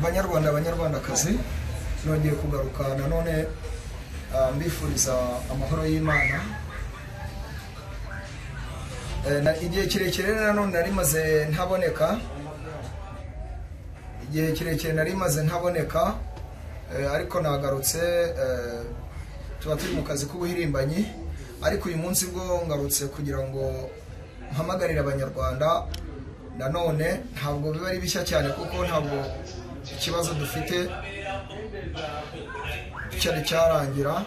Banyarwanda, Banyarwandakazi, nongeye kugaruka nanone mbifuriza amahoro y'Imana. Igihe kirekire nanone nari maze ntaboneka, igihe kirekire nari maze ntaboneka, ariko nagarutse. Tuba turi mu kazi k'ubuhirimbanyi, ariko uyu munsi bwo ngarutse kugira ngo mpamagarire Abanyarwanda nanone. Ntabwo biba ari bishya cyane, kuko ntabwo ikibazo dufite cyari cyarangira.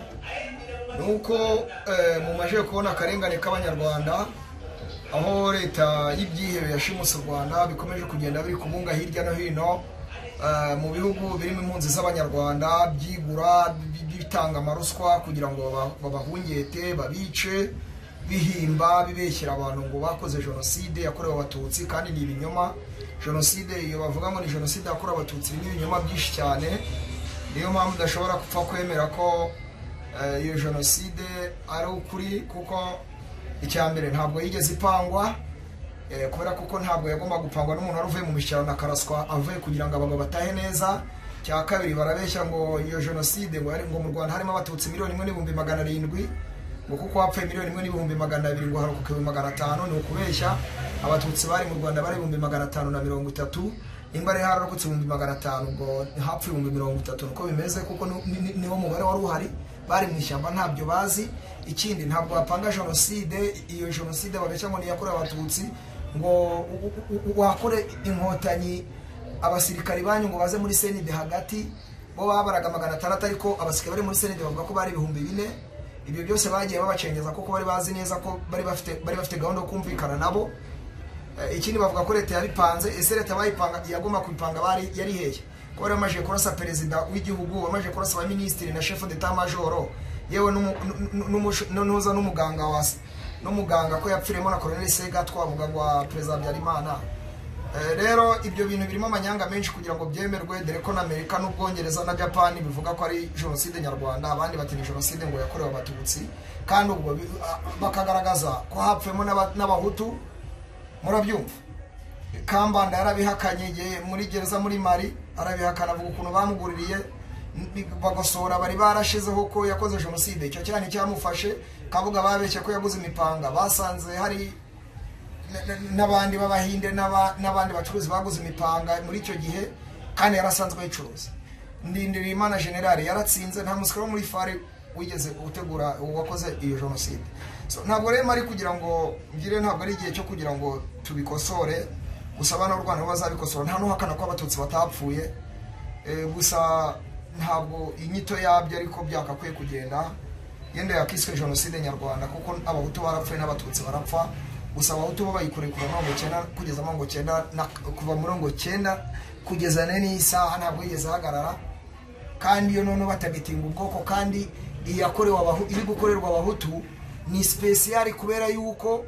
Nuko mumaje kubona akarengane k'Abanyarwanda, aho leta y'ibyihebe yashimuse u Rwanda, bikomeje kugenda biri kubunga hirya no hino mu bihugu birimo impunzi z'Abanyarwanda, byigura, bitanga amaruswa kugira ngo babahungete, babice, bihimba, bibeshyira abantu ngo bakoze jenoside yakorewe Abatutsi, kandi ni ibinyoma. Jenoside iyo bavuga ngo ni jenoside yakorewe Abatutsi ni ibinyoma byinshi cyane. Niyo mpamvu udashobora gupfa kwemera ko iyo jenoside ari ukuri, kuko icya mbere ntabwo yigeze ipangwa, kubera kuko ntabwo yagomba gupangwa n'umuntu wari uvuye mu mishyikirano akaraswa avuye kugira ngo abagabo batahe neza. Cya kabiri, barabeshya ngo iyo jenoside ngo mu Rwanda harimo Abatutsi 1,700,000, ngo kuko hapfuye 1,200,000 ngo harokoke 500,000. Ni ukubeshya. Abatutsi bari mu Rwanda bari 530,000, nimba ari hararokotse 500,000, ubwo hapfuye 30,000, niko bimeze, kuko niwo mubare wari uhari. Bari mu ishyamba, ntabyo bazi. Ikindi, ntabwo bapanga jenoside, iyo jenoside babeshya ngo niyakorewe Abatutsi, ngo wakore Inkotanyi abasirikari banyu ngo baze muri CND hagati, bo babaraga 600, ariko abasirikari bari muri CND bavuga ko bari 4000. Ibyo byose bagiye babacengeza kuko bari bazi neza ko bari bafite gahunda yo kumvikana nabo. Ikindi, bavuga ko leta yabipanze. Ese leta bayipanga, yagomba kubipanga bari yari hehe, ko bari bamaze kurasa perezida w'igihugu, bamaze kurasa abaminisitiri na chef d'état major, yewe n'uza n'umuganga wa n'umuganga ko yapfiremo na Colonel Segatwa, twavuga ngo perezida Habyarimana. Rero ibyo bintu birimo amanyanga menshi kugira ngo byemerwe, dore ko na Amerika n'Ubwongereza na Japan bivuga ko ari jenoside nyarwanda, abandi bati ni jenoside ngo yakorewe Abatutsi, kandi ubwo bakagaragaza ko hapfuyemo n'Abahutu. Murabyumva, Kambanda yarabihakanye igihe muri gereza muri Mali, arabihakana, avuga ukuntu bamuguririye bagosora bari barashizeho ko yakoze jenoside. Icyo cyane cyamufashe kabuga, babeshye ko yaguze imipanga, basanze hari n'abandi b'Abahinde n'abandi bacuruzi baguze imipanga muri icyo gihe, kandi yarasanzwe ayicuruza. Ndindirimana General yaratsinze, nta musirikare wo muri FAR wigeze utegura wakoze iyo jenoside. So, ntabwo rero ari kugira ngo ngire, ntabwo ari igihe cyo kugira ngo tubikosore. Gusa abana b'u Rwanda bo bazabikosora. Nta n'uhakana ko Abatutsi batapfuye, gusa ntabwo inyito yabyo ariko byakakwiye kugenda. Yenda yakiswe jenoside nyarwanda, kuko Abahutu barapfuye n'Abatutsi barapfa. Gusa Abahutu bo bayikoreye kuva 90 kugeza 90 kuva 90 kugeza n'isaha, ntabwo yigeze ahagarara. Kandi iyo noneho batagitinga ubwoko, kandi iyakorewe iri gukorerwa Abahutu ni spécial, kubera yuko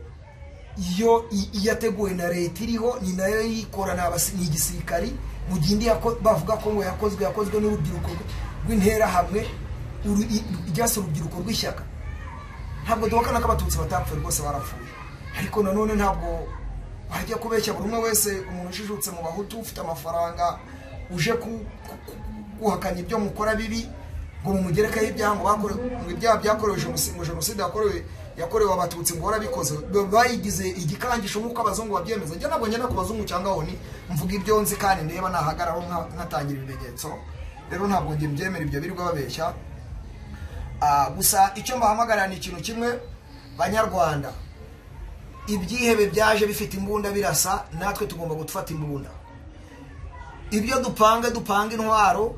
iyo yateguwe na leta iriho, ni nayo yikora, ni igisirikari, mu gihe indi bavuga ko ngo yakozwe n'urubyiruko rw'Interahamwe, ryase urubyiruko rw'ishyaka. Ntabwo duhakana ko Abatutsi batapfuye, rwose barapfuye, ariko nanone ntabwo wajya kubeshya buri umwe wese, umuntu ujijutse mu Bahutu ufite amafaranga uje guhakanya ibyo mukora bibi, ngo mumugerekaho ibyaha, ngo bakore ngo ibyaha byakorewe jenoside, ngo jenoside yakorewe Abatutsi, ngo warabikoze. Bayigize igikangisho nk'uko abazungu babyemeza. Njye ntabwo ngenda ku bazungu cyangwa ONU, mvuga ibyo nzi kandi ndeba, nahagararaho nkatangira ibimenyetso. Rero ntabwo njye mbyemera ibyo birirwa babeshya. Gusa icyo mbahamagarira ni ikintu kimwe, Banyarwanda: ibyihebe byaje bifite imbunda birasa, natwe tugomba gufata imbunda. Ibyo dupanga, dupanga intwaro,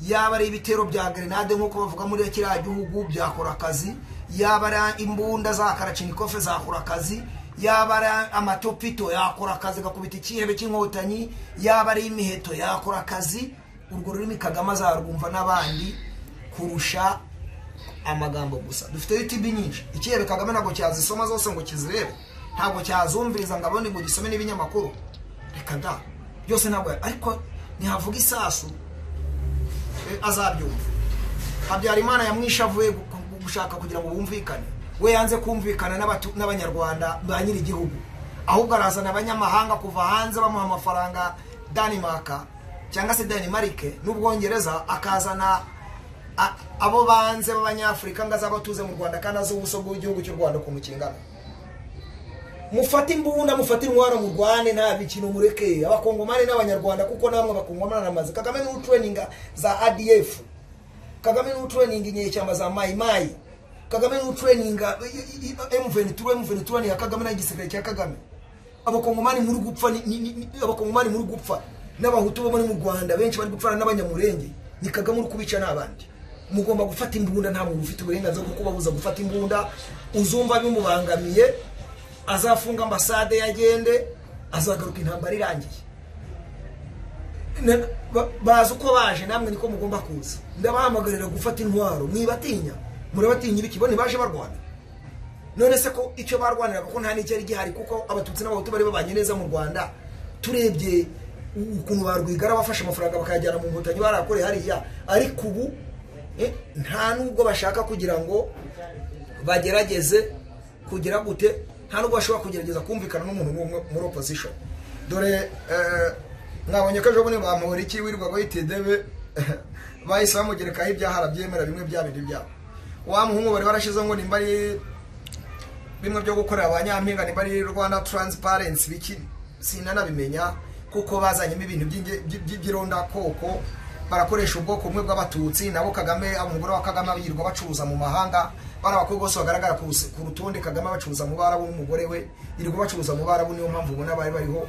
yaba ari ibitero bya grenade nk'uko bavuga muri kiriya gihugu, byakora akazi, yaba ari imbunda za kalachnikov zakora akazi, yaba ari amatopito yakora akazi gakubita ikihebe cy'Inkotanyi, yaba ari imiheto yakora akazi. Urwo rurimi Kagame azarwumva n'abandi kurusha amagambo gusa. Dufite YouTube nyinshi, ikihebe Kagame ntabwo cyazisoma zose ngo kizirebe, ntabwo cyazumviriza ngo abone ngo gisome n'ibinyamakuru, reka da, byose ntabwo. Ariko ntihavuga isasu, azabyumva. Habyarimana yamwishe avuye gushaka kugira ngo bumvikane. We yanze kumvikana n'Abanyarwanda ba nyiri igihugu, ahubwo arazana abanyamahanga kuva hanze, bamuha amafaranga Denmark. cyangwa se Denmark n'Ubwongereza, akazana abo banze b'Abanyafurika ngo azabatuze mu Rwanda kandi azi ubuso bw'igihugu cy'u Rwanda ukuntu kingana. Mufate imbunda, mufate intwaro, murwane, nta bikino, mureke Abakongomani n'Abanyarwanda, kuko namwe Abakongomani namaze. Kagame ni training za ADF, Kagame ni training inyeshyamba za Mai Mai, Kagame ni training M23, M23 ni ya Kagame na igisirikare cya Kagame. Abakongomani muri gupfa, Abakongomani muri gupfa, n'Abahutu bo muri mu Rwanda benshi bari gupfana n'Abanyamurenge, ni Kagame uri kubica n'abandi. Mugomba gufata imbunda, nta muntu ufite uburenganzira bwo kubabuza gufata imbunda. Uzumva bimubangamiye azafunga ambasade yagende, azagaruka intambara irangiye. Bazi uko baje, namwe niko mugomba kuza. Ndabahamagarira gufata intwaro, mwibatinya, murabatinya ibiki? Bo ntibaje barwana. None se ko icyo barwaniraga ko nta n'icyari gihari, kuko Abatutsi n'Abahutu bari babanye neza mu Rwanda. Turebye ukuntu ba Rwigara bafashe amafaranga bakayajyana mu Nkotanyi barakoreye hariya, ariko ubu nta nubwo bashaka kugira ngo bagerageze kugira gute, nta nubwo bashobora kugerageza kumvikana n'umuntu n'umwe muri opposition. Dore mwabonye ko ejo bundi bamuhora iki wirirwaga yitidebe, bahise bamugerekaho ibyaha arabyemera, bimwe bya bindi byabo. Wa muhungu bari barashizeho ngo nimba ari bimwe byo gukorera abanyampinga, nimba ari Rwanda Transparency biki, sinanabimenya, kuko bazanyemo ibintu by'irondakoko, barakoresha ubwoko bumwe bw'Abatutsi. Nabo Kagame, umugore wa Kagame yirirwa bacuruza mu mahanga, bari abakobwa bose bagaragara ku rutonde Kagame bacuruza mu Barabu, n'umugore we yirirwa bacuruza mu Barabu. Niyo mpamvu ubona bari bariho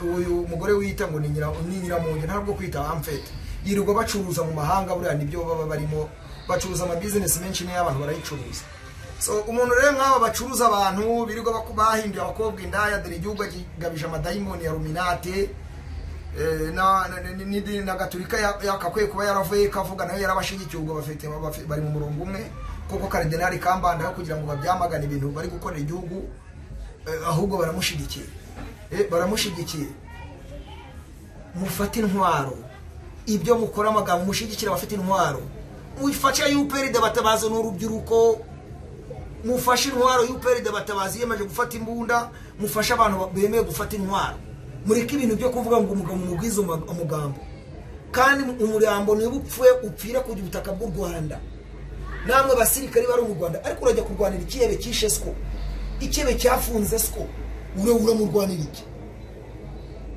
uyu mugore wita ngo ni Nyiramongi, ntabwo kwita amfete, yirirwa bacuruza mu mahanga. Buriya nibyo baba barimo bacuruza ama business menshi, niyo abantu barayicuruza. So umuntu rero nk'abo bacuruza abantu birirwa bahinduye abakobwa indaya, dore igihugu kigabije amadayimoni ya Ruminate na Gaturika yakakwiye kuba yaravuye kavuga nayo yarabashigikiye, ubwo bafite bari mu murongo umwe, kuko Karidinali Kambanda kugira ngo babyamagane ibintu bari gukorera igihugu, ahubwo baramushigikiye, baramushigikiye. Mufate intwaro, ibyo mukora amagambo mushigikira abafite intwaro, mufashe UPR de batabaza n'urubyiruko, mufashe intwaro. UPR de batabaza yemeje gufata imbunda, mufashe abantu bemeye gufata intwaro. Mureke ibintu byo kuvuga ngo umugabo mugwize umugambo, kandi umurambo niba upfuye upfira ku butaka bw'u Rwanda. Namwe basirikari bari mu Rwanda, ariko urajya kurwanira ikihebe cyishe sko, ikihebe cyafunze sko, uramurwanira iki?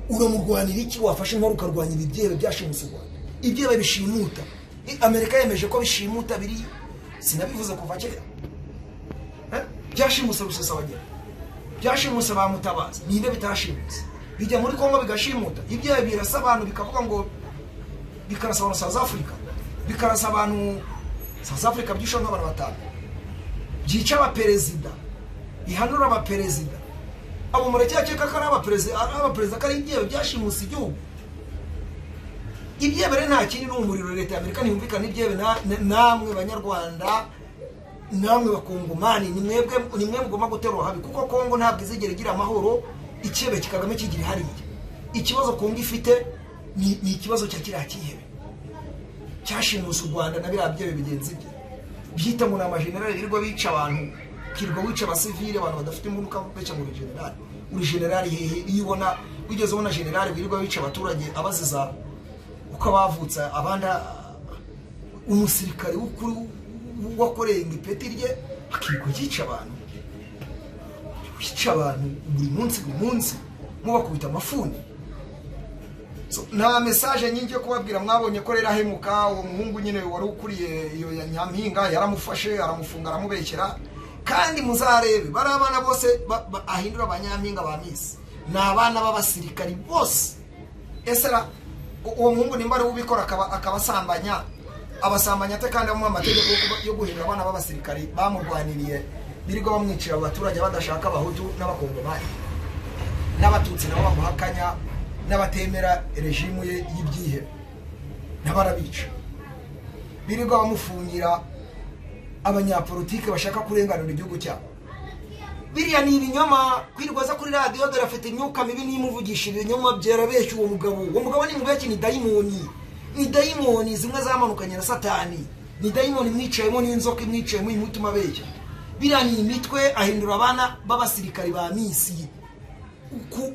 Uramurwanira iki? Wafashe intwaro ukarwanya ibyihebe byashimuse u Rwanda, ibyihebe bishimuta. Amerika yemeje ko bishimuta biri, sinabivuze kuva kera, byashimuse Rusesabagina, byashimuse ba Mutabazi, ninde bitashimuse? Bijya muri Kongo bigashimuta, ibyaha birasa abantu bikavuga ngo bikarasa abantu South Africa, bikarasa abantu South Africa byisho nk'abantu batanu, byica abaperezida, bihanura abaperezida. Abo muracyakeka ko ari abaperezida, ko ari ibyaha byashimuse igihugu? Ibyebe nta kindi ni umuriro. Leta ya Amerika ntiyumvikana ibyebe namwe Banyarwanda, namwe Bakongomani, ni mwebwe mugomba guterura habi, kuko Kongo ntabwo izigera igira amahoro ikihebe Kagame kigira hariya. Ikibazo Kongo ifite ni ikibazo cya kiriya kihebe cyashimuse u Rwanda na biriya byebe bigenzi bye, byita ngo ni amajenerali birirwa bica abantu, kirirwa wica abasivile, abantu badafite imbunda ukabeca ngo uri generali. Uri generali hehe? Iyo ubona wigeze ubona generali wirirwa wica abaturage abaziza uko bavutse, abandi umusirikare w'ukuri wakoreye ipeti rye akirirwa yica abantu, wica abantu buri munsi buri munsi, mubakubita amafuni. So, nta message nyingi yo kubabwira. Mwabonye ko rero ahemuka uwo muhungu nyine wari ukuriye iyo Nyampinga, yaramufashe aramufunga aramubekera. Kandi muzarebe bari abana bose ahindura abanyampinga ba Miss, ni abana b'abasirikari bose. Esera uwo muhungu nimba ari ubikora akabasambanya, abasambanya ate kandi amuha amategeko yo guhindura abana b'abasirikari bamurwaniriye, birirwa bamwicira abaturage badashaka Abahutu n'Abakongomani n'Abatutsi nabo bamuhakanya, n'abatemera rejimu ye y'ibyihebe n'abarabica, birirwa bamufungira abanyapolitike bashaka kurenganura igihugu cyabo. Biriya ni ibinyoma kwirirwa aza kuri radiyo, dore afite imyuka mibi nimuvugisha ibinyoma byarabeshya uwo mugabo. Uwo mugabo ni mubeki, ni dayimoni, ni dayimoni zimwe zamanukanye na Satani, ni dayimoni mwicayemo n'inzoka imwicayemo imutuma abeshya. Biriya ni imitwe ahindura abana b'abasirikari ba Misi.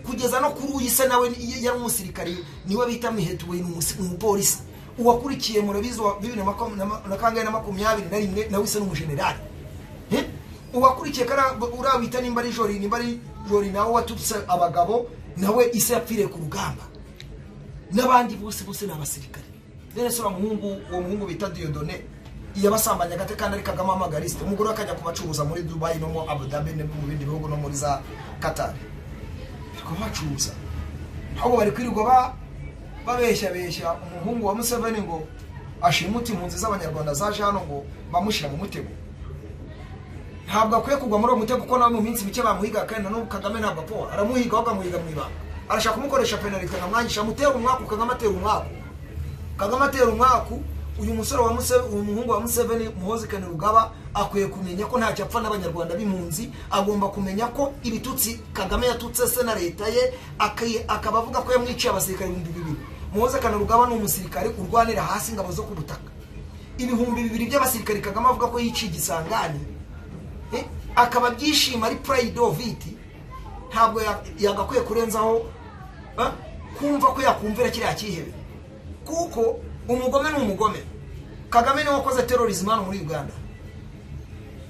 Kugeza no kuri uyu se nawe yari umusirikare, niwe bita Miheto, we ni umupolisi. Uwakurikiye murabizi wa 2021 nawe se n'umujenerali. Uwakurikiye urawita nimba ari Jori, nimba ari Jori nawe watutse abagabo, nawe ise yapfiriye ku rugamba. N'abandi bose bose ni abasirikare. Rero sura muhungu, uwo muhungu bita Dieudonné yabasambanyaga ate kandi ari Kagame amagariste, umugore akajya kubacuruza muri Dubai no mu Abu Dhabi no mu bindi bihugu no muri za Qatar. Kubacuruza ahubwo bari kwirirwa babeshya besha umuhungu wa Museveni ngo ashimuti impunzi z'abanyarwanda zaje hano ngo bamushyira mu mutego. Ntabwo akwiye kugwa muri uwo mutego kuko nawe mu minsi mike bamuhiga, kandi na n'ubu Kagame ntabwo apoha, aramuhiga ahubwo amuhiga mu ibanga, arashaka kumukoresha penalite nkamwangisha, amutera umwaku. Kagame atera umwaku, Kagame atera umwaku. Uyu musore wa Museveni, uyu muhungu wa Museveni Muhoozi Kainerugaba akwiye kumenya ko ntacyo apfa n'abanyarwanda b'impunzi. Agomba kumenya ko ibitutsi Kagame yatutse se na leta ye, akaba avuga ko yamwiciye abasirikare 2000. Muhoozi Kainerugaba ni umusirikare urwanira hasi ingabo zo ku butaka. 2000 by'abasirikare Kagame avuga ko yiciye igisangani, akaba byishima ari pride of it. Ntabwo yagakwiye kurenzaho kumva ko yakumvira kiriya cyihebe, kuko umugome ni umugome. Kagame niwe wakoze terrorism hano muri Uganda,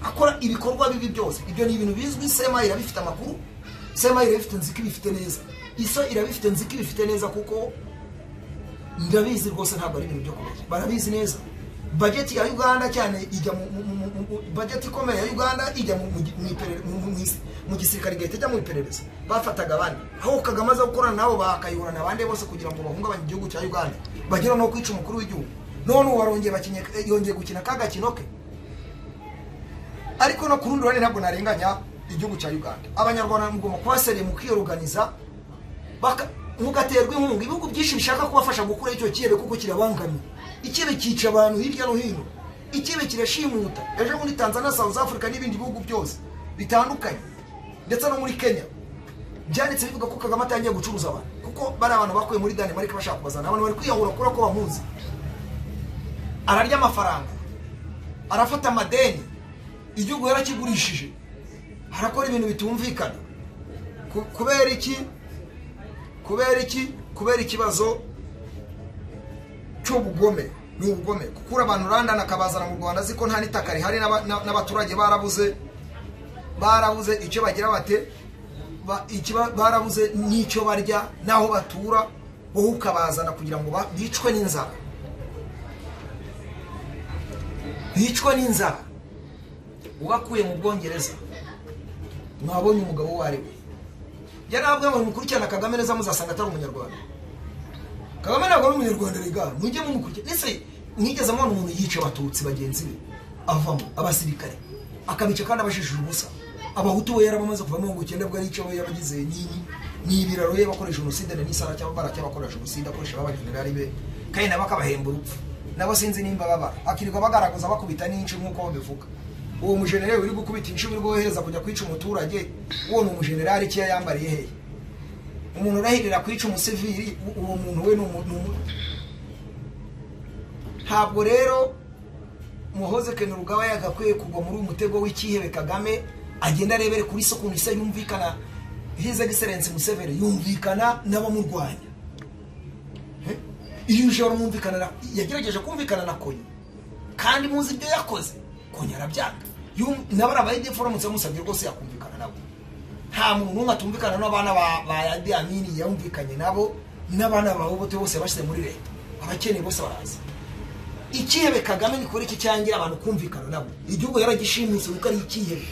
akora ibikorwa bibi byose. Ibyo ni ibintu bizwi, Sema irabifite amakuru, Sema irabifite, nziko ibifite neza, ISO irabifite, nziko ibifite neza, kuko ndabizi rwose, ntabwo ari ibintu byo kubeshya, barabizi neza. Budget ya Uganda cyane ijya mu budget ikomeye ya Uganda ijya mu gisirikare, igahita ijya mu iperereza. Bafataga abandi aho Kagame aza gukorana nabo, bakayihorana abandi bose kugira ngo bahungabanye igihugu cya Uganda, bagera no kwica umukuru w'igihugu. None uwarongeye bakinye, yongeye gukina kagakino ke. Ariko no kurundi ruhande ntabwo narenganya igihugu cya Uganda. Abanyarwanda mugomba kuba sérieux, mukiyoruganiza, mugaterwa inkunga. Ibihugu byinshi bishaka kubafasha gukura icyo cyihebe kuko kirabangamiye. Icyihebe cyica abantu hirya no hino, icyihebe kirashimuta. Ejo muri Tanzania, South Africa n'ibindi bihugu byose bitandukanye, ndetse no muri Kenya, byanditse bivuga ko Kagame atangiye gucuruza abantu, kuko bari abantu bakuye muri Denmark bashaka kubazana. Abantu bari kwiyahura kubera ko bamuzi. Ararya amafaranga, arafata amadeni, igihugu yarakigurishije, arakora ibintu bitumvikana. Kubera iki? Kubera iki? Kubera ikibazo cy'ubugome. Ni ubugome gukura abantu Rwanda nakabazana mu Rwanda, ziko nta nitaka rihari, n'abaturage barabuze icyo bagira bate, barabuze n'icyo barya naho batura, wowe ukabazana kugira ngo bicwe n'inzara, bicwe n'inzara. Ubakuye mu Bwongereza, mwabonye umugabo uwo ari we. Yarabwiye ngo mukurikirana Kagame neza muzasanga atari umunyarwanda. Kagame ntabwo ari umunyarwanda, rega mujye mumukurikira. Ese mwigeze mubona umuntu yica abatutsi bagenzi be, avamo abasirikare akabica kandi abashishije ubusa? Abahutu we yarabamaze kuva mu 90 bwo arica, we yabagize nini ni ibiraro ye bakoresha jenoside na n'isara cyangwa baracyabakora jenoside akoresha abajenerali be, kandi nabo akabahemba urupfu. Nabo sinzi nimba babara, akirirwa bagaragaza bakubita n'inshi nk'uko babivuga. Uwo mujenerali uri gukubita inshi uri guhereza kujya kwica umuturage, uwo ni umujenerali ki yambariye hehe? Umuntu urahirira kwica umusivili, uwo muntu we ni ntabwo. Rero Muhoozi Kainerugaba yagakwiye kugwa muri uyu mutego w'icyihebe Kagame. Agenda arebere kuri so ukuntu ise yumvikana, His Excellency Museveni yumvikana n'abamurwanya. Iyo uje mwumvikana, yagerageje kumvikana na Kony, kandi muzi ibyo yakoze, Kony arabyanga. Nabara ba ADF uramutse amusabye rwose yakumvikana nabo. Nta muntu n'umwe atumvikana n'abana ba Idi Amin, yumvikanye nabo, n'abana ba Obote bose bashyize muri leta, abakene bose baraza. Ikihebe Kagame ni kuri iki cyangira abantu kumvikana nabo. Igihugu yaragishimuse kuko ari ikihebe.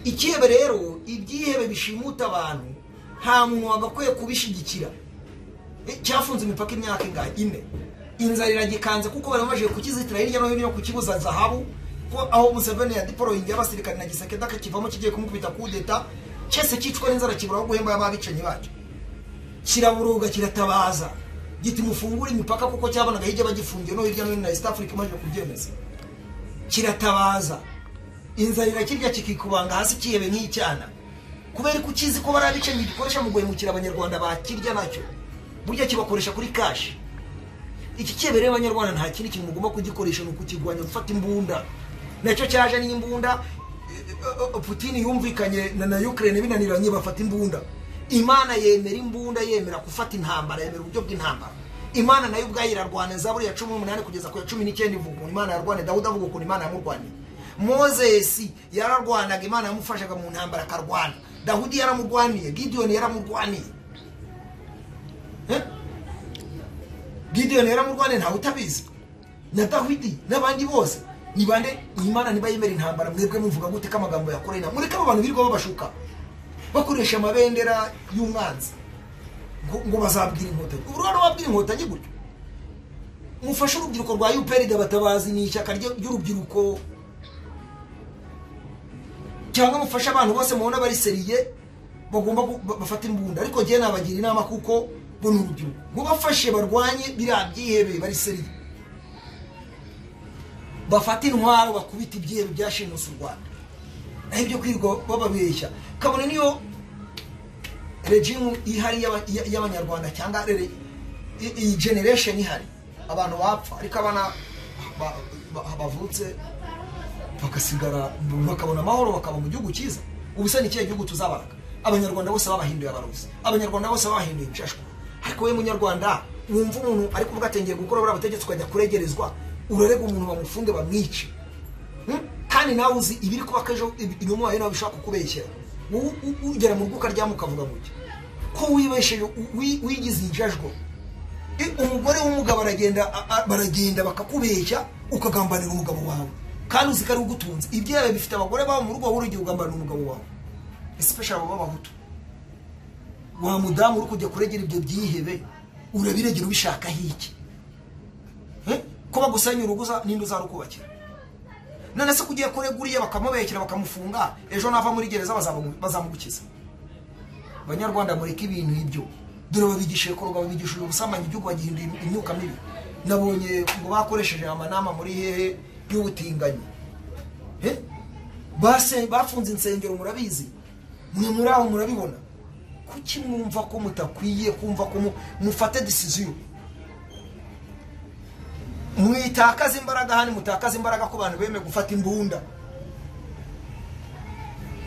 Ikihebe rero, ibyihebe bishimuta abantu, nta muntu wagakwiye kubishigikira. Cyafunze imipaka imyaka ingahe? 4. Inzara iragikanze kuko bari bamaze kukizitira hirya no hino, kukibuza zahabu, ko aho Museveni ya deploying y'abasirikare na Gisekedi akakivamo kigiye kumukubita kudeta, cyese cyicwa n'inzara, kibura aho guhemba ababicanyi bacyo. Kiraburuga, kiratabaza giti mufungure imipaka, kuko cyabonaga hirya bagifungiye no hirya no hino na East Africa imaze kubyemeza. Kiratabaza, inzara irakirya kikikubanga hasi, kihebe nk'icyana, kubera ko ukizi ko barabicanyi gikoresha mu guhemukira abanyarwanda bakirya nacyo. Burya kibakoresha kuri cash. Iki cyebe rero abanyarwanda nta kindi kintu mugomba kugikoresha, ni ukukigwanya, gufata imbunda. Nacyo cyaje n'imbunda. Putin yumvikanye na Ukraine binaniranye bafata imbunda. Imana yemera imbunda, yemera gufata intambara, yemera uburyo bw'intambara. Imana nayo ubwayo irarwana. Zaburi ya 18 kugeza ku ya 19 ivuga ukuntu Imana yarwane. Dawudi avuga ukuntu Imana yamurwaniye. Moses yararwanaga, Imana yamufashaga mu ntambara akarwana. Dawudi yaramurwaniye, Gideon yaramurwaniye. Gideon yaramurwaniye, ntawe utabizi, na Dawidi n'abandi bose. Ni bande Imana niba yemera intambara, mwebwe muvuga gute ko amagambo yakorena? Mureke abo bantu birirwa babashuka bakoresha amabendera y'umwanzi ngo bazabwira inkotanyi. Ubu rero babwira inkotanyi gutyo. Mufashe urubyiruko rwa UPRD batabazi, ni ishyaka ry'urubyiruko, cyangwa mufashe abantu bose mubona bari seriye bagomba bafata imbunda. Ariko njye nabagira inama kuko bo ni urubyiruko, mubafashe barwanye biriya byihebe, bari seriye, bafata intwaro bakubita ibyihebe byashimuse u Rwanda. Naho ibyo kwirirwa bababeshya, kabone niyo regime ihari y'abanyarwanda cyangwa iyi generation ihari, abantu bapfa, ariko abana bavutse bagasigara bakabona amahoro, bakaba mu gihugu cyiza. Ubu se ni ikihe gihugu tuzabaraga? Abanyarwanda bose babahinduye abarozi, abanyarwanda bose babahinduye ibishashwa. Ariko we munyarwanda wumva umuntu ari kuvuga ati ngiye gukora buriya butegetsi, ukajya kuregerezwa, urarega umuntu bamufunge bamwice. Kandi nawe uzi ibiri kuba kejo, inyuma yawe nawe bishobora kukubeshyera. Ugera mu rugo ukaryama ukavuga ngo ko wibesheje, wigize injajwa. Umugore w'umugabo aragenda, baragenda bakakubeshya, ukagambanira umugabo wawe kandi uzi ko ari ugutunze. Ibyawe bifite abagore babo mu rugo, wowe ugiye ugambanira umugabo wawe, especially abo b'abahutu. Wa mudamu uri kujya kuregera ibyo byihebe, urabiregera ubishakaho iki? Ko bagusenya urugo ninde uzarukubakira? None se kugiye kurega uriya bakamubekera bakamufunga, ejo nava muri gereza bazamugukiza? Banyarwanda mureke ibintu ibyo. Dore babigishije koroga, babigishije ubusambanyi, igihugu bagihinduye imyuka mibi. Nabonye ngo bakoresheje amanama muri hehe y'ubutinganyi. Bafunze insengero, murabizi, mwe muri aho murabibona. Kuki mwumva ko mutakwiye kumva ko mufate decision? Mwitakaza imbaraga hani, mutakaza imbaraga ku bantu bemeye gufata imbunda.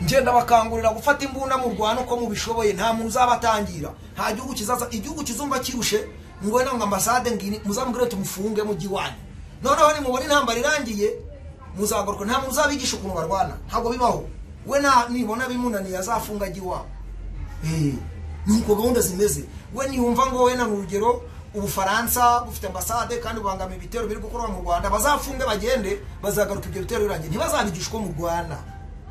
Ngenda bakangurira gufata imbunda mu Rwanda uko mubishoboye, nta muntu uzabatangira. Nta gihugu kizaza, igihugu kizumva kirushe ngo nanga ambasade ngini muzamugire tumufunge mu giwanyu. Noneho ni mubona intambara irangiye muzagaruka, nta muntu uzabigisha ukuntu barwana, ntabwo bibaho. We nibona bimunaniye azafunga giwabo. Nuko gahunda zimeze. We niyumva ngo we na urugero Ubufaransa bufite ambasade kandi bubangamiye ibitero biri gukorwa mu Rwanda, bazafunge bagende, bazagaruka ibyo bitero birangiye. Ntibazabigishwa mu Rwanda.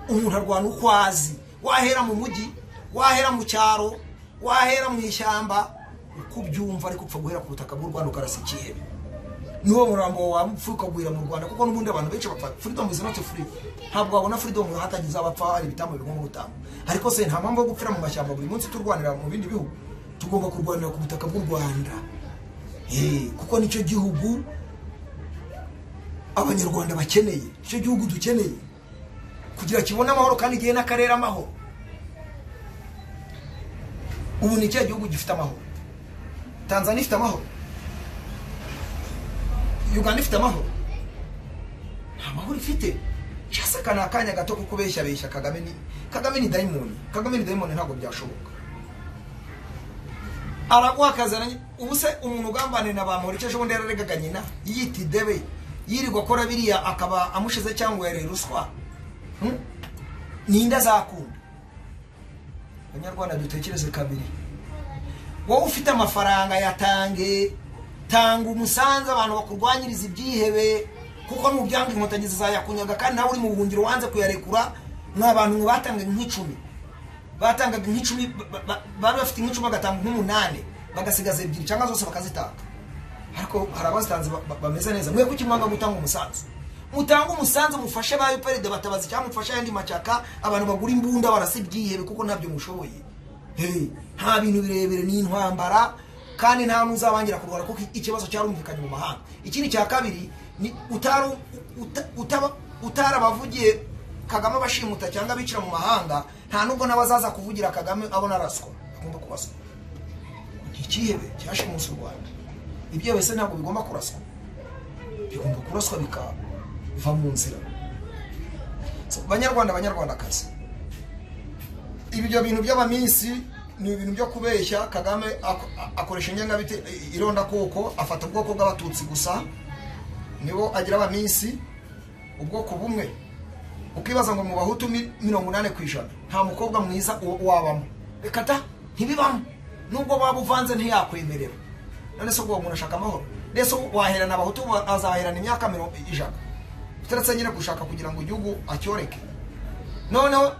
Umuntu arwana uko azi, wahera mu mujyi, wahera mu cyaro, wahera mu ishyamba, uko ubyumva, ariko upfa guhera ku butaka bw'u Rwanda ukarasa ikihebe. Niwo murambo wapfa ukagwira mu Rwanda, kuko n'ubundi abantu benshi bapfa. Freedom is not free. Ntabwo wabona freedom hatagize abapfa, hari ibitambo bigomba gutangwa. Ariko se nta mpamvu yo gupfira mu mashyamba buri munsi turwanira mu bindi bihugu. Tugomba kurwanira ku butaka bw'u Rwanda. Kuko nicyo gihugu abanyarwanda bakeneye, nicyo gihugu dukeneye kugira kibone amahoro kandi gihe n'akarere amahoro. Ubu ni cyo gihugu gifite amahoro. Tanzania ifite amahoro, Uganda ifite amahoro, nta mahoro ifite. Cyasaka ni akanya gato ko kubeshya besha. Kagame ni dayimoni, Kagame ni dayimoni, ntabwo byashoboka. Araguha akazana. Ubu se umuntu ugambane na bamuri ejo bundi yararegaga nyina yiyita idebe, yirirwa akora biriya akaba amushize cyangwa yareye ruswa. Ninde azakunda? Abanyarwanda dutekereze kabiri. Wowe ufite amafaranga yatange, tanga umusanzu abantu bakurwanyiriza ibyihebe, kuko nubyanga inkotanyi zizayakunyaga, kandi nawe uri mu buhungiro wanze kuyarekura. Mwa bantu batangaga nk'icumi, batangaga nk'icumi, bari bafite nk'icumi bagatanga nk'umunani, bagasigaza ebyiri cyangwa zose bakazitanga. Ariko hari abazitanze bameze neza. Mwe kuki mwanga gutanga umusanzu? Mutanga umusanzu mufashe ba UPRD batabazi, cyangwa mufashe ayandi macyaka, abantu bagura imbunda barasa ibyihebe, kuko ntabyo mushoboye. Nta bintu birebire, ni intwambara, kandi nta n'uzabangira kurwara, kuko ikibazo cyarumvikanye mu mahanga. Ikindi cya kabiri ni utarabavugiye Kagame abashimuta cyangwa abicira mu mahanga, nta nubwo n'abazaza kuvugira Kagame abona araswa, agomba kubaswa. Ikihebe cyashimuse u Rwanda, ibyo wese ntabwo bigomba kuraswa, bigomba kuraswa bikava mu nzira. So, banyarwanda banyarwandakazi, ibyo bintu by'abaminsi ni ibintu byo kubeshya. Kagame akoresha ingengabite ironda koko, afata ubwoko bw'abatutsi gusa nibo agira abaminsi, ubwoko bumwe. Ukibaza ngo mu bahutu 80% nta mukobwa mwiza wabamo. Reka ta, ntibibamo. Nubwo waba uvanze ntiyakwemerera. None se ubwo umuntu ashaka amahoro? Nese waherana abahutu azaherana imyaka 100. Utaretse nyine gushaka kugira ngo igihugu acyoreke. Noneho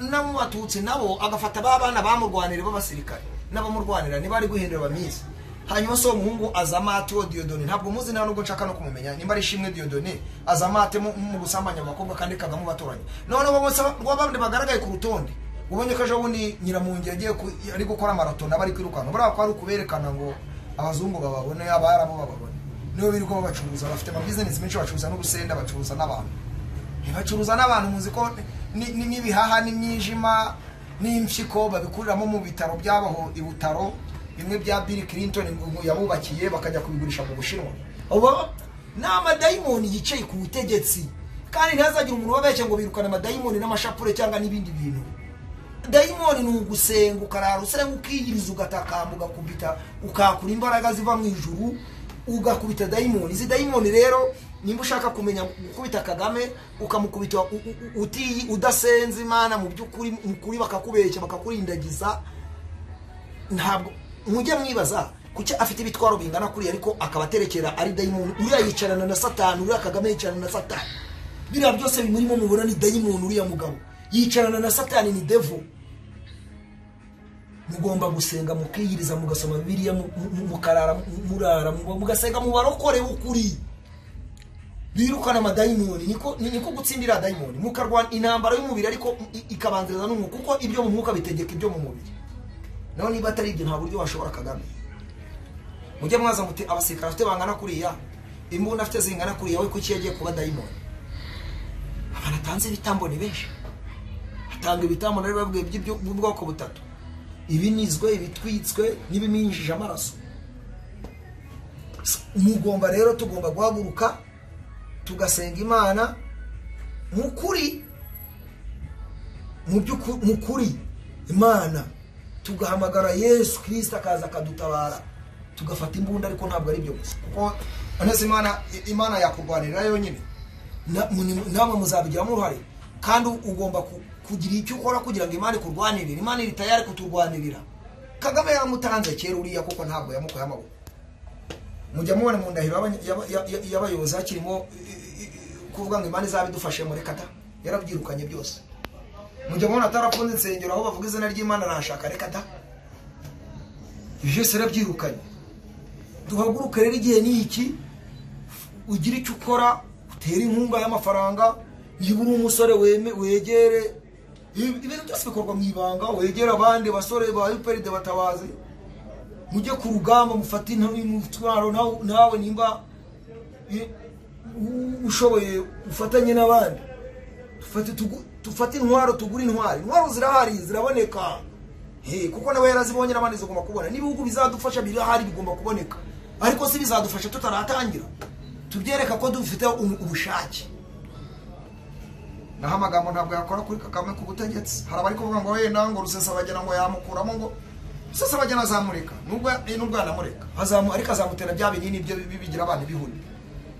no mu batutsi nabo agafata babana bamurwanira b'abasirikare n'abamurwanira niba ari guhindura abamizi. Hanyuma so muhungu Azamate wo Dieudonné, ntabwo muzi nta nubwo nshaka no kumumenya, nimba ari Ishimwe Dieudonné Azamate mu gusambanya abakobwa kandi Kagame batoranye. Noneho bose rwabandi bagaragaye ku rutonde, ubonye ko ejo bundi Nyiramungi yagiye ari gukora marathon abari kwirukanka, buriya ko ari ukuberekana ngo abazungu bababone, abarabu bababone. Nibo biri ko babacuruza, bafite ama business menshi, bacuruza n'urusenda, bacuruza n'abantu. Bacuruza n'abantu, muzi ko n'ibihaha n'imyijima n'impyiko babikuriramo mu bitaro byabaho i Butaro, bimwe bya Bill Clinton yabubakiye bakajya kubigurisha mu Bushinwa. Abo ni amadayimoni yicaye ku butegetsi, kandi ntazagira umuntu wabeshya ngo birukana amadayimoni n'amashapure cyangwa n'ibindi bintu. Dayimoni ni ugusenga, ukarara usenga, ukiyiriza, ugatakamba, ugakubita, ukakura imbaraga ziva mu ijuru, ugakubita dayimoni. Izi dayimoni rero nimba ushaka kumenya gukubita Kagame ukamukubita utiyi udasenze Imana mu by'ukuri, mukuri bakakubeshya bakakurindagiza, ntabwo mujye mwibaza kuki afite ibitwaro bingana kuriya ariko akabaterekera ari dayimoni. Uriya yicarana na Satani, uriya Kagame yicarana na Satani, biriya byose bimurimo mubona ni dayimoni. Uriya mugabo yicarana na Satani, ni devil. Mugomba gusenga mukiyiriza, mugasoma Bibiliya, mukarara murara, mugasenga mu barokore b'ukuri birukana amadayimoni. Niko gutsindira dayimoni, mukarwana intambara y'umubiri ariko ikabanziriza n'umwuka, kuko ibyo mu mwuka bitegeka ibyo mu mubiri. Naho niba atari ibyo nta buryo washobora Kagame. Mujye mwaza muti abasirikare afite bangana kuriya, imbunda afite zingana kuriya, we kuki yagiye kuba dayimoni? Abantu atanze ibitambo ni benshi, atanga ibitambo nari babwiye by'ubwoko butatu: ibinizwe, ibitwitswe n'ibiminjije amaraso. Mugomba rero, tugomba guhaguruka tugasenga Imana mu kuri, mu kuri Imana, tugahamagara Yesu Kristo akaza akadutabara, tugafata imbunda. Ariko ntabwo ari byo gusa, kuko onese Imana yakurwanirira yonyine, namwe muzabigiramo uruhare. Kandi ugomba kugira icyo ukora kugira ngo Imana ikurwanirire. Imana iri tayari kuturwanirira. Kagame yaramutanze kera uriya, kuko ntabwo yamukoye amaboko. Mujya mubona mu ndahiro y'abayobozi hakirimo kuvuga ngo Imana izabidufashe, muri kata yarabyirukanye byose. Mujya mubona atarafunze insengero aho bavuga izina ry'Imana arashaka, reka ta, byose yarabyirukanye. Duhaguruke rero, igihe ni iki, ugira icyo ukora, utere inkunga y'amafaranga. Niba uri umusore wegere, ibintu byose bikorwa mu ibanga, wegere abandi basore ba UPRD batabazi, mujye ku rugamba, mufate intwaro. Nawe nimba ushoboye ufatanye n'abandi, tufate intwaro, tugure intwari. Intwaro zirahari, ziraboneka, kuko nawe yarazibonye n'abandi zigomba kubona. N'ibihugu bizadufasha birahari, bigomba kuboneka, ariko si bizadufasha tutaratangira tubyereka ko dufite ubushake. Naho amagambo ntabwo yakora kuri Kagame ku butegetsi. Hari abari kuvuga ngo we nango Rusesabagina ngo yamukuramo, ngo Rusesabagina azamureka, nubwo yanamureka ariko azamutera bya binini byo bigira abantu bihuni,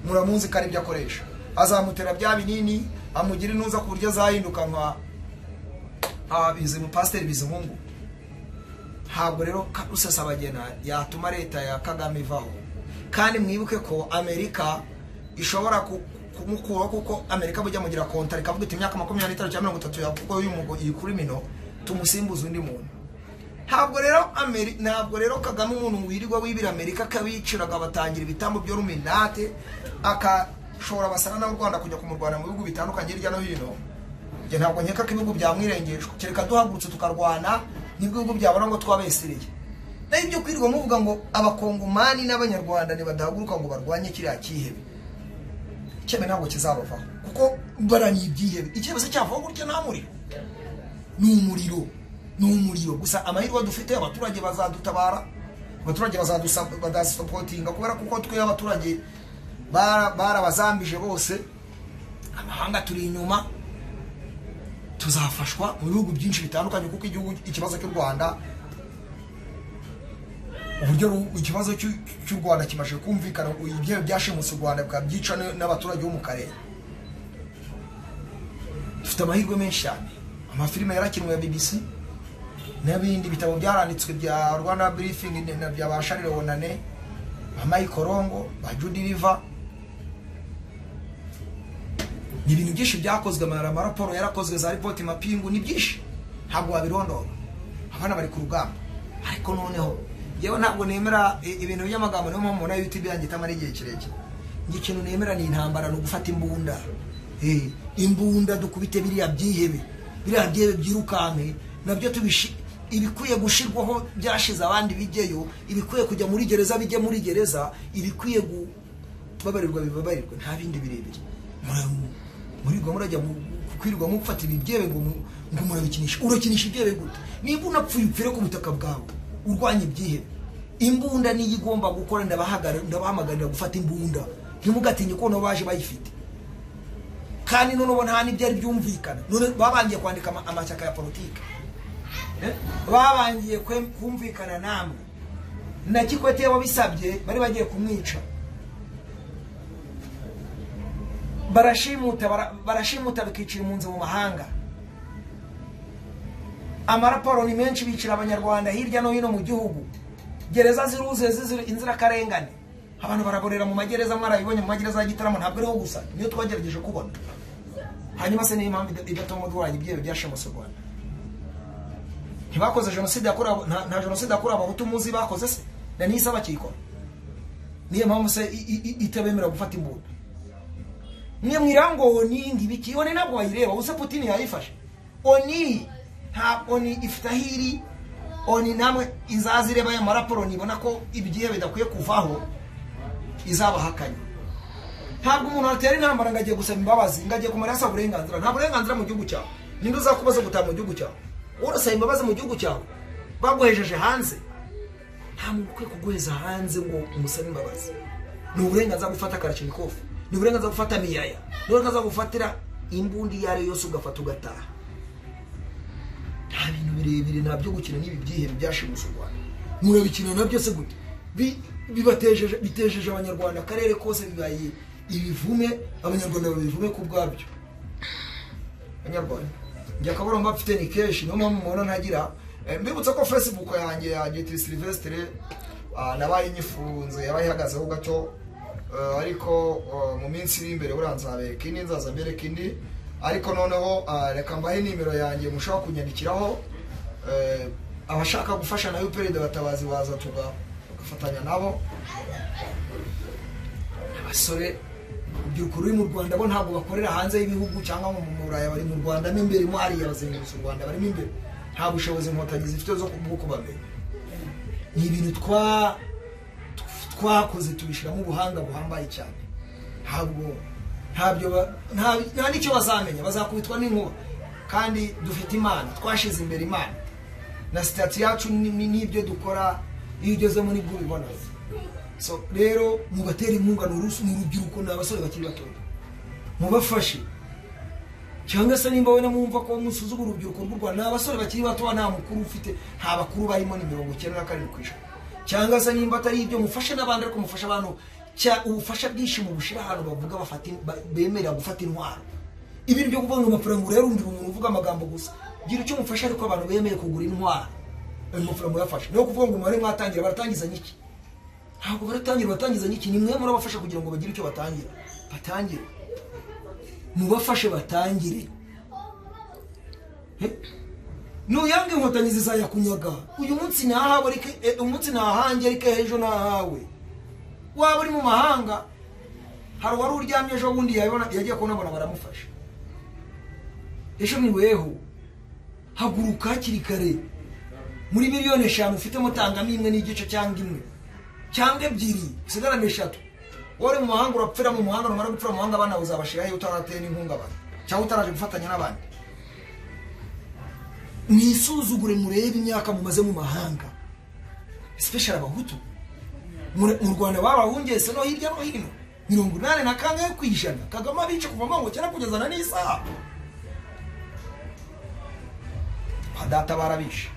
muramuzi ko ari ibyo akoresha. Azamutera bya binini amugira intuza ku buryo azahinduka nka Bizimungu, Pasiteri Bizimungu. Ntabwo rero Rusesabagina yatuma leta ya Kagame ivaho. Kandi mwibuke ko Amerika ishobora kumukura, kuko Amerika bujya mugira konta ikavuga iti imyaka 25 cyangwa 30 yakuko uyu mugo iyi kuri mino tumusimbuza undi muntu. Ntabwo rero ntabwo rero Kagame umuntu wirirwa wibira Amerika akabiciraga batangira ibitambo byo ruminate, akashora basana n'u Rwanda kujya kumurwana mu bihugu bitandukanye hirya no hino. Njye ntabwo nkeka ko ibihugu byamwirengeshwa, kereka duhagurutse tukarwana nibwo ibihugu byabona ngo twabesereye. Naho ibyo kwirirwa muvuga ngo abakongomani n'abanyarwanda ntibadahaguruka ngo barwanye kiriya kihebe, icyebe ntabwo kizabavaho, kuko baranye ibyihebe. Icyebe se cyavaho gutya nta muriro? Ni umuriro, ni umuriro gusa. Amahirwe dufite, abaturage bazadutabara, abaturage bazadusapotinga, kubera kuko twe abaturage barabazambije bose, amahanga turi inyuma. Tuzafashwa mu bihugu byinshi bitandukanye, kuko igihugu ikibazo cy'u Rwanda, uburyo ikibazo cy'u Rwanda kimaze kumvikana, ibyo byashimutse u Rwanda bikabyica n'abaturage bo mu karere. Dufite amahirwe menshi cyane. Amafilime yarakinwe ya BBC n'ibindi bitabo byaranditswe bya Rwanda Briefing na bya ba Charles Bonane, ba Michael Rongo, ba Judy River. Ni ibintu byinshi byakozwe, amaraporo yarakozwe, za report mapingu, ni byinshi ntabwo wabirondora. Abana bari ku rugamba. Ariko noneho yewe ntabwo nemera ibintu by'amagambo, niyo mpamvu na YouTube yanjye itamara igihe kirekire. Njye ikintu nemera ni intambara, no gufata imbunda. Imbunda dukubite biriya byihebe, biriya byihebe byirukanke nabyo tubishi, ibikwiye gushirwaho byashize abandi bijyeyo, ibikwiye kujya muri gereza bijye muri gereza, ibikwiye kubabarirwa bibabarirwe, nta bindi birebire. Murirwa murajya kwirirwa mufata ibi byebe ngo murabikinisha. Urakinisha ibyebe gute? Niba unapfuye upfire ku butaka bwawe, urwanya ibyihebe. Imbunda niyo igomba gukora. Ndabahamagarira gufata imbunda, ntimugatinye ko nabo baje bayifite. Kandi none nta n'ibyari byumvikana. None babangiye kwandika amashyaka ya politike, babangiye kumvikana namwe. Na Kikwete wabisabye bari bagiye kumwica. Barashimuta bikicira impunzi mu mahanga. Amaraporo ni menshi, bicira abanyarwanda hirya no hino mu gihugu. Gereza ziruzuye inzirakarengane, abantu baraborera mu magereza. Mwarabibonye mu magereza ya Gitarama, ntabwo ariho gusa, niyo twagerageje kubona. Hanyuma se niyo mpamvu idatuma durwanya ibyihebe byashimuse u Rwanda? Ntibakoze jenoside yakorewe, nta jenoside yakorewe abahutu muzi bakoze se? Na nisa bakikora. Niyo mpamvu se itabemera gufata imbunda? Mwe mwirango oni ngibiki, oni ntabwo bayireba. Use Putin yayifashe. Oni nta oni ifite ahiri, oni namwe izazireba ya maraporo nibona ko ibyihe bidakwiye kuvaho, izabahakanye. Ntabwo umuntu atera intambara ngo agiye gusaba imbabazi, ngo agiye kumara asaba uburenganzira. Nta burenganzira mu gihugu cyawe. Ninde uzakubaza gutaha mu gihugu cyawe? Urasaba imbabazi mu gihugu cyawe baguhejeje hanze. Nta muntu ukwiye kuguheza hanze ngo umusabe imbabazi. Ni uburenganzira gufata Kalashnikov, ni uburenganzira gufata miyaya, ni uburenganzira gufatira imbunda iyo ari yo yose ugafata ugataha. Nta bintu birebire, nta byo gukina n'ibi byihebe byashimuse u Rwanda. Murabikina nabyo se gute? Bibatejeje, bitejeje abanyarwanda akarere kose, bibaye ibivume, abanyarwanda babivume ku bwabyo. Abanyarwanda njye akaburo mba mfite ni kenshi, niyo mpamvu mubona ntagira. Mbibutsa ko Facebook yanjye ya Gitiri Sylvestre nabaye nyifunze, yabaye ihagazeho gato, ariko mu minsi iri imbere buriya nzabereka indi, nzaza mbereka indi. Ariko noneho reka mbahe nimero yanjye mushobora kunyandikiraho. Abashaka gufasha na UPRD batabazi baza tugafatanya nabo. Abasore urubyiruko ruri mu Rwanda bo ntabwo bakorera hanze y'ibihugu cyangwa mu Buraya, bari mu Rwanda mo imbere, mo hariya bazengurutse u Rwanda, barimo imbere. Nta bushobozi inkotanyi zifite zo kubamenya. Ni ibintu twakoze tubishyiramo ubuhanga buhambaye cyane. Ntabwo nta n'icyo bazamenya, bazakubitwa n'inkuba. Kandi dufite Imana, twashize imbere Imana na sitati yacu n'ibyo dukora, iyo ugezemo nibwo ubibona. So rero mubatera inkunga, ni urubyiruko, ni abasore bakiri batoya, mubafashe. Cyangwa se nimba wena mwumva ko musuzugura urubyiruko rw'u Rwanda, ni abasore bakiri bato, nta mukuru ufite, nta bakuru barimo, ni 97%. Cyangwa se nimba atari ibyo, mufashe n'abandi, ariko mufashe abantu ubufasha bwinshi mu bushira ahantu bavuga bemera gufata intwaro. Ibintu byo kuvuga ngo amafaranga urarundira umuntu uvuga amagambo gusa, gira icyo mufasha, ariko abantu bemeye kugura intwaro ayo mafaranga muyafashe. Niyo kuvuga ngo mwari mwatangira, baratangizanya iki? Ntabwo baratangira, batangizanya iki? Ni mwe murabafasha kugira ngo bagire icyo batangira, batangire, mubafashe batangire. Nuyange inkotanyi zizayakunyaga. Uyu munsi nahawe, ariko umunsi nahanjye, ariko ejo nahawe. Waba uri mu mahanga, hari uwari uryamye ejo bundi yagiye kubona baramufasha. Ejo ni weho, haguruka hakiri kare. Muri miliyoni 5 ufitemo tangamo 1.5 cyangwa 1 cyangwa 2, usigarane 3. Wari mu mahanga urapfira mu mahanga, numara gupfira mu mahanga abana uzabashirayo utarateye n'inkunga abantu cyangwa utaraje gufatanya n'abandi. Mwisuzugure, murebe imyaka mumaze mu mahanga, especially abahutu mu Rwanda babahungese no hirya no hino, 80 na kangahe ku ijana. Kagame abica kuva mu cyenda kugeza na n'isaha. Ba data barabishe,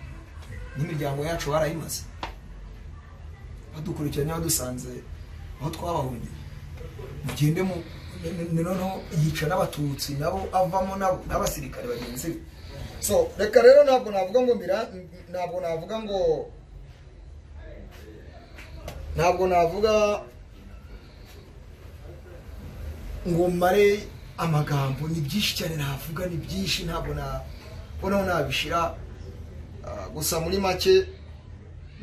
n'imiryango yacu barayimaze, badukurikiranye badusanze aho twabahungiye. Mugende mu noneho yica n'abatutsi nabo avamo nabo n'abasirikare bagenzi be. So reka rero ntabwo navuga ngo ntabwo navuga ngo ntabwo navuga ngo mare amagambo, ni byinshi cyane navuga, ni byinshi, ntabwo nabonaho nabishira. Gusa muri make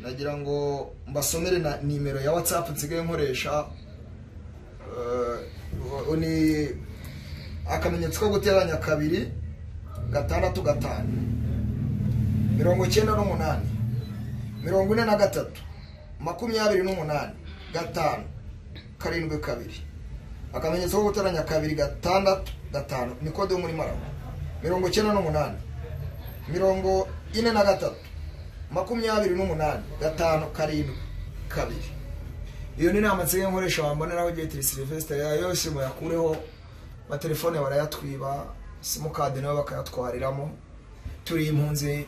nagira ngo mbasomere na nimero ya WhatsApp nsigaye nkoresha. Ni akamenyetso ko guteranya 2 6 5 98 43 28 5 7 2. Akamenyetso ko guteranya 2 6 5 ni kode yo muri Malawi. 98 43 28 5 7 2. Iyo ni nama nsigaye nkoresha, wamboneraho Getiri Sylvester ya yose muyakureho. Amatelefone barayatwiba, simukadi nabo bakayatwariramo. Turi impunzi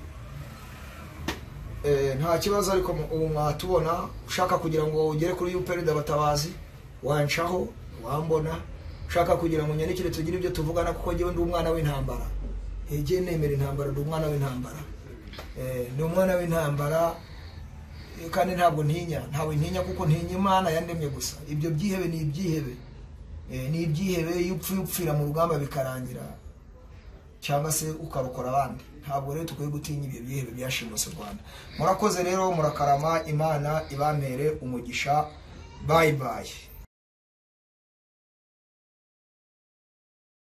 nta kibazo, ariko ubu mwatubona. Ushaka kugira ngo ugere kuri UPRD Abatabazi wancaho wambona, ushaka kugira ngo nyandikire tugire ibyo tuvugana, kuko njyewe ndi umwana w'intambara. Ege nemera intambara, ndi umwana w'intambara. Ndi umwana w'intambara kandi ntabwo ntinya, ntawe ntinya kuko ntinya Imana yandemye gusa. Ibyo byihebe ni ibyihebe, ni ibyihebe. Iyo upfuye upfira mu rugamba bikarangira, cyangwa se ukarokora abandi. Ntabwo rero tukwiye gutinya ibyo byihebe byashimuse u Rwanda. Murakoze rero, murakarama, Imana ibampere umugisha. Bye bye.